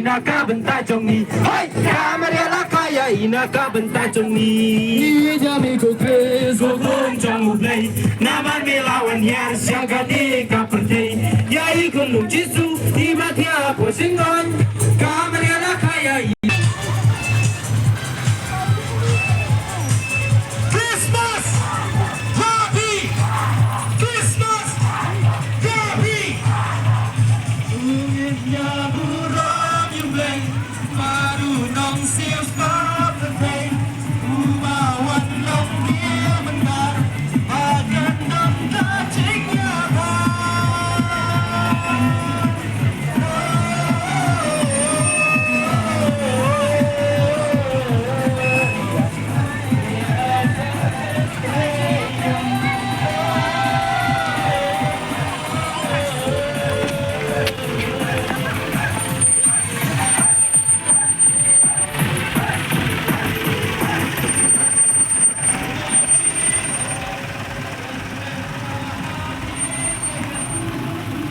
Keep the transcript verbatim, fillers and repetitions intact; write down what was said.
Ina ka bynta jong ngi. Hoi! Ka Maria la kaya ina ka bynta jong ngi. Ngi jam ïa ko Khrist, ko khun jong U Blei. Namar me la wan hiar sha kane ka pyrthei. Ïa i khun u Jisu, i Mathia Posingon.